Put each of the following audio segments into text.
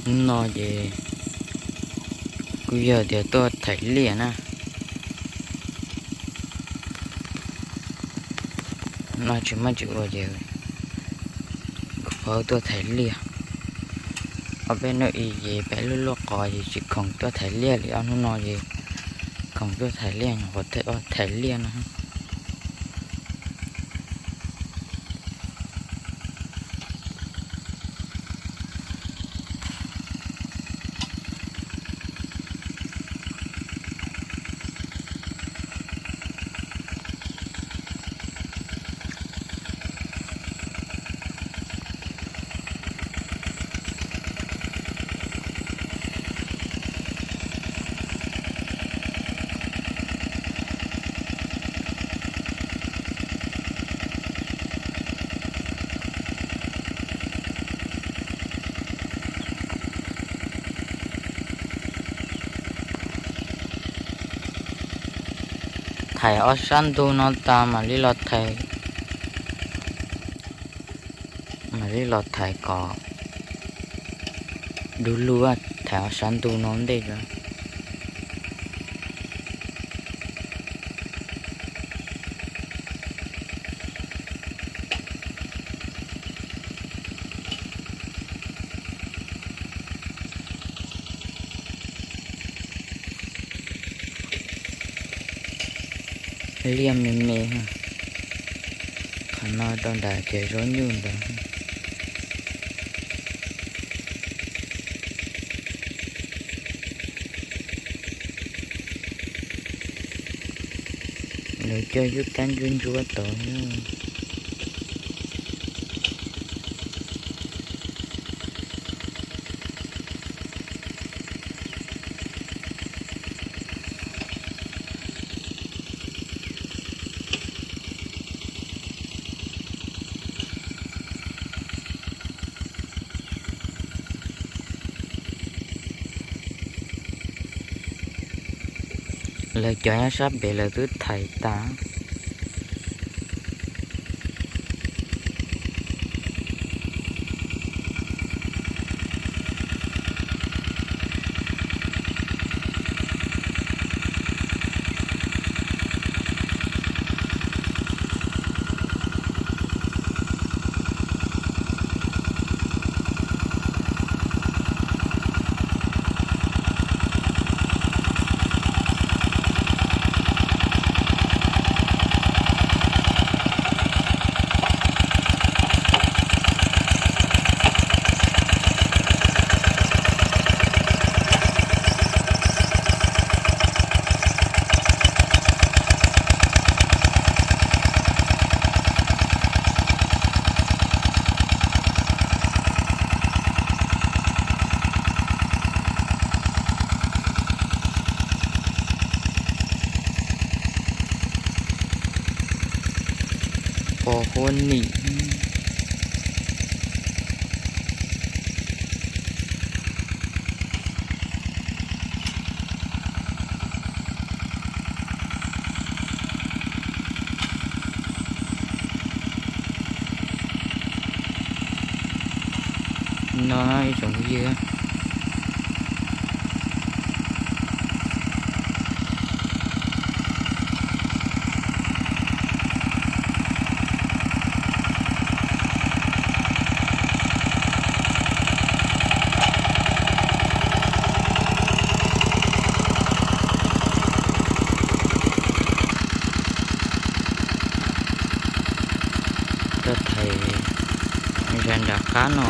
Hnub no ces kuj yog tias tuaj thaiv liaj na. No tsis muaj tsis ua ces kuv pab tuaj thaiv liaj. Ob peb hnub ib ces peb lub luaj qos ces tsis khoom tuaj thaiv liaj li, ob hnub no ces khoom tuaj thaiv liaj, nyuam qhuav thaiv liaj no. Thaiv ob sab ntug no tas mam li los thaiv, mam li los thaiv kom du lug, thaiv ob sab ntug no ntej. Liaj me me, qhov no rau nram ceg zaub nyuj ntawd. Lawv cog yub kab ntsuab ntsuab tod. Lawv cov nyob sab pem lawv twb thaiv tas. Pos huab nim. No ib tsoom phooj ywg, tuaj thaiv zaj nram qab no.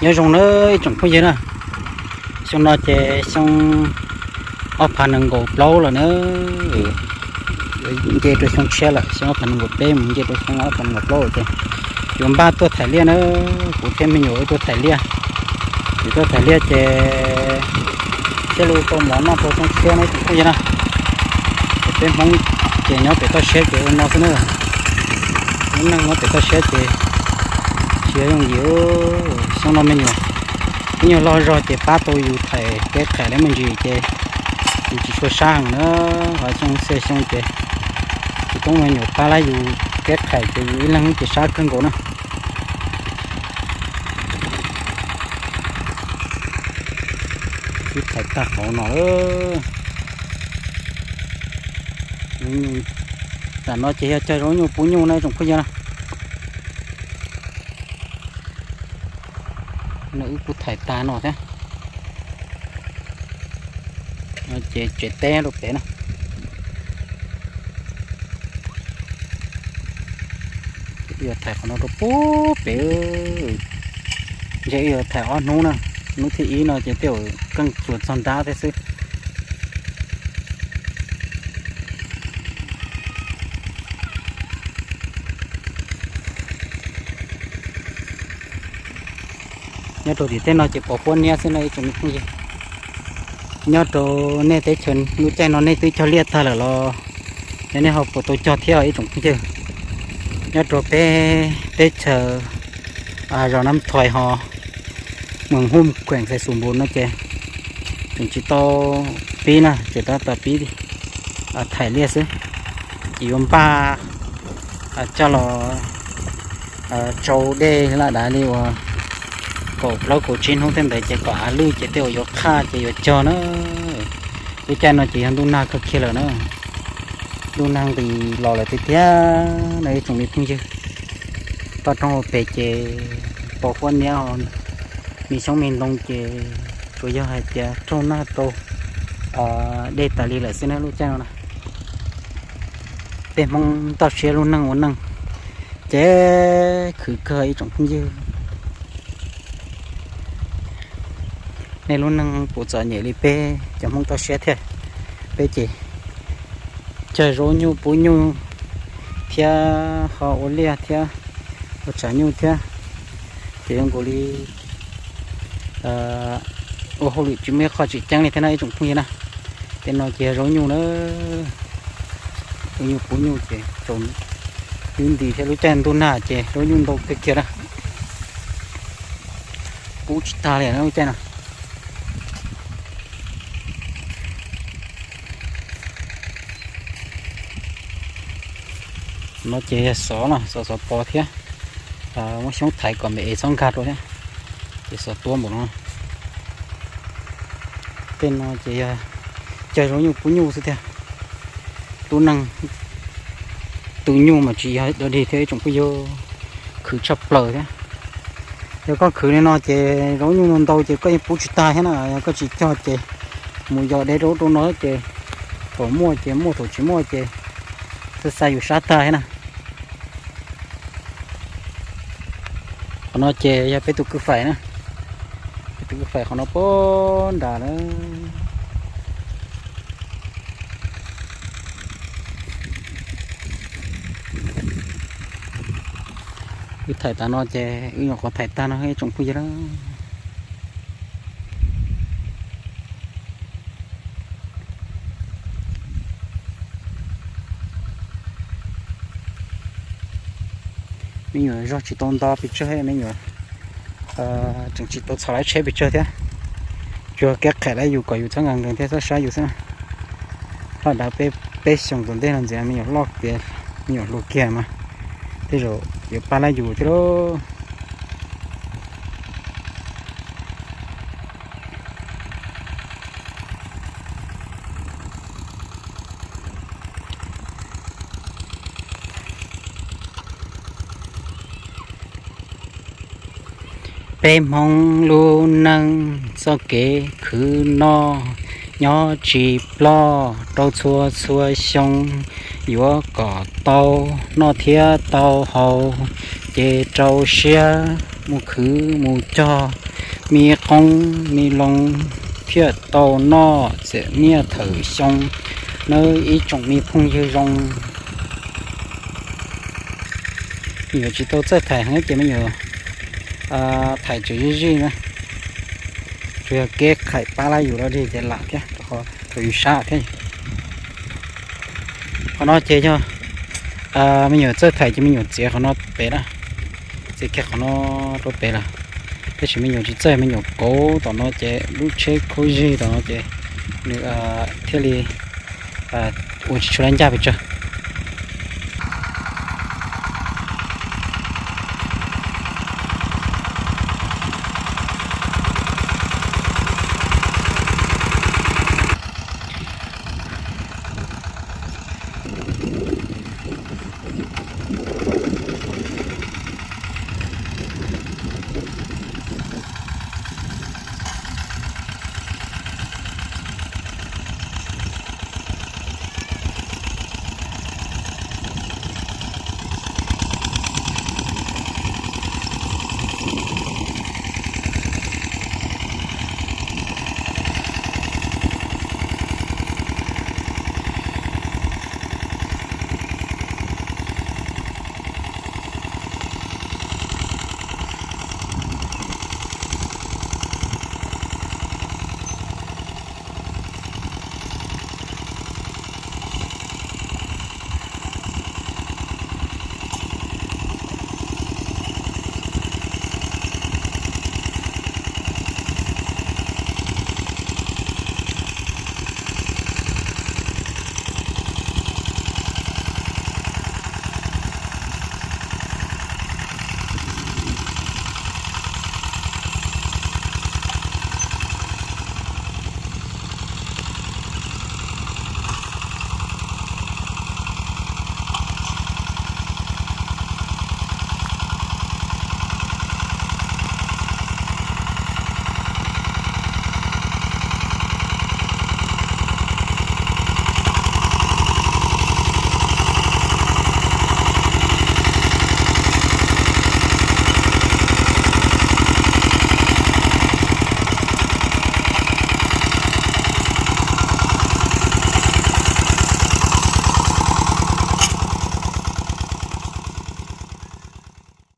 Nyob zoo nawb ib tsoom phooj ywg na, xyoo no ces xyoo ob phav nees nkaum plaub lawm na, nce rau xyoo tshiab lawm, xyoo ob phav nees nkaum peb mus nce rau xyoo ob phav nees nkaum plaub ces yuav npaj tuaj thaiv liaj na, kuv thiab me nyuam wb tuaj thaiv liaj. Kuv tuaj thaiv liaj ces thiaj li tau mov noj rau xyoo tshiab na ib tsoom phooj ywg na. Peb Hmoob ces nyob pem toj siab ces ua no xwb na, lub neej nyob pem toj siab ces tsis yooj yim. Xyoo no me nyuam, me nyuam loj zog ces pab tau yus thaiv kev qhais lawv me ntsis ces yus tsis tshua sab heev na, ho xyoo xya xyoo ces yus tub me nyuam pab lawv yus kev qhais ces yus ib leeg ces sab kawg nkaus na. Twb thaiv tag qhov no lawm. Tam no ces yog cog zaub nyuj pub nyuj na ib tsoom phooj ywg na. No wb kuj thaiv tag no thiab. Ces tsev teb rau pem na. Wb yuav thaiv qhov no rau pub pem. Ntshe wb yuav thaiv ob hnub na, hnub thib ib no ces tej zaum keej tsuas txog nrab thiab xwb. Nyob rau tim tej no ces pos huab niab xwb no ib tsoom phooj ywg. Nyob rau nej teb chaws lub caij no nej twb cog liaj tag lawm los, yog nej ho puas tau cog thiab ib tsoom phooj ywg? Nyob rau peb teb chaws zos Nab Thais ho, moos Hum, khueem Xais Xus Npus no ces tseem tsis tau pib na, tseem tab tom pib thaiv liaj xwb. Ces yuav npaj coj los tsau dej laj dav li uas kaum plaub kaum tsib hnub tej ntawd ces kom av lwj ces tej uas yuav qhaj ces yuav cog na. Lub caij no ces yog ntuj nag kawg kiag lawm na, ntuj nag nqis los lawm tiag tiag no ib tsoom me phooj ywg. Toj roob hauv pes ces pos huab niab, me xyoob me ntoo ces tsuas yog hais tias raug nag rau dej tas li lawm xwb na lub caij no na. Peb Hmoob toj siab lub neej ua neej ces khwv kawg ib tsoom phooj ywg. Nej lub neej puas txom nyem li peb cov Hmoob toj siab thiab? Peb ces cog zaub nyuj pub nyuj thiab ho ua liaj thiab ua tshav nyuj thiab, ces zoo nkaus li ua hauj lwm tsis muaj ib qho tseem ceeb li thiab na ib tsoom phooj ywg na. Tej no ces yog zaub nyuj na, zaub nyuj pub nyuj ces tsaus nti thiab, lub caij ntuj nag ces zaub nyuj ntau kawg kiag na. Pub tsis tag li na lub caij no. No ces yog xov no, xov xov pos thiab, muab xyoob thaiv kom me es txhob nkag rau thiab, ces xov tuab npaum no. Tej no ces yog cog zaub nyuj pub nyuj xwb tiag. Lub neej tu nyuj mas tsis yog dog dig thiab ib tsoom phooj ywg, khwv tshaj plaws thiab. Yog koj khwv li no ces zaub nyuj ntau ces koj yeej pub tsis tag thiab na, yog koj tsis cog ces mus yos deb rau ub rau no ces thaum muaj ces muaj, thaum tsis muaj ces xa xa yus sab tag thiab na. Qhov no ces yog peb tus kwj fais na, peb tus kwj fais qhov no pab nram na. Wb thaim tas no ces wb nyuam qhuav thaim tag no ib tsoom phooj ywg na. Me nyuam zog tsis tau nto pes tsawg, me nyuam tseem tsis tau txhom lawv tsheb pes tsawg thiab. Tsuas kev qham lawv yus kom yus txhob nkees nkees thiab txhob sab yus xwb na. Laj dav peb xyoos tom ntej no ntxiv me nyuam loj kiag, me nyuam hluas kiag mas tej zaum yuav pab lawv yus thiab lauj. Peb Hmoob lub neej txoj kev khwv noj nyob tsis ploj rau txhua txhua xyoo, yuav kom tau noj thiab tau haus, ces rau siab mus khwv mus cog, Mi qoob mi loo thiaj tau noj txiv niaj thawm xyoo nawb ib tsoom me phooj ywg zoo. Me nyuam tsis tau txawj thaim heev ces me nyuam thaim tseem zij zij na. Tsuas yog kev qhaim pab lab yus los dig ces lam thiab rau qhov thaum yus sab thiab. Qhov no ces yog me nyuam txawj thaim ces me nyuam txiav qhov no pem na, txiav kiag qhov no rau pem lawm. Tab sis me nyuam tsis txawj, me nyuam kauv tom no ces lub tsheb khaub zig tom no ces nws thiaj li ua tsis tshua lab ncaj pes tsawg.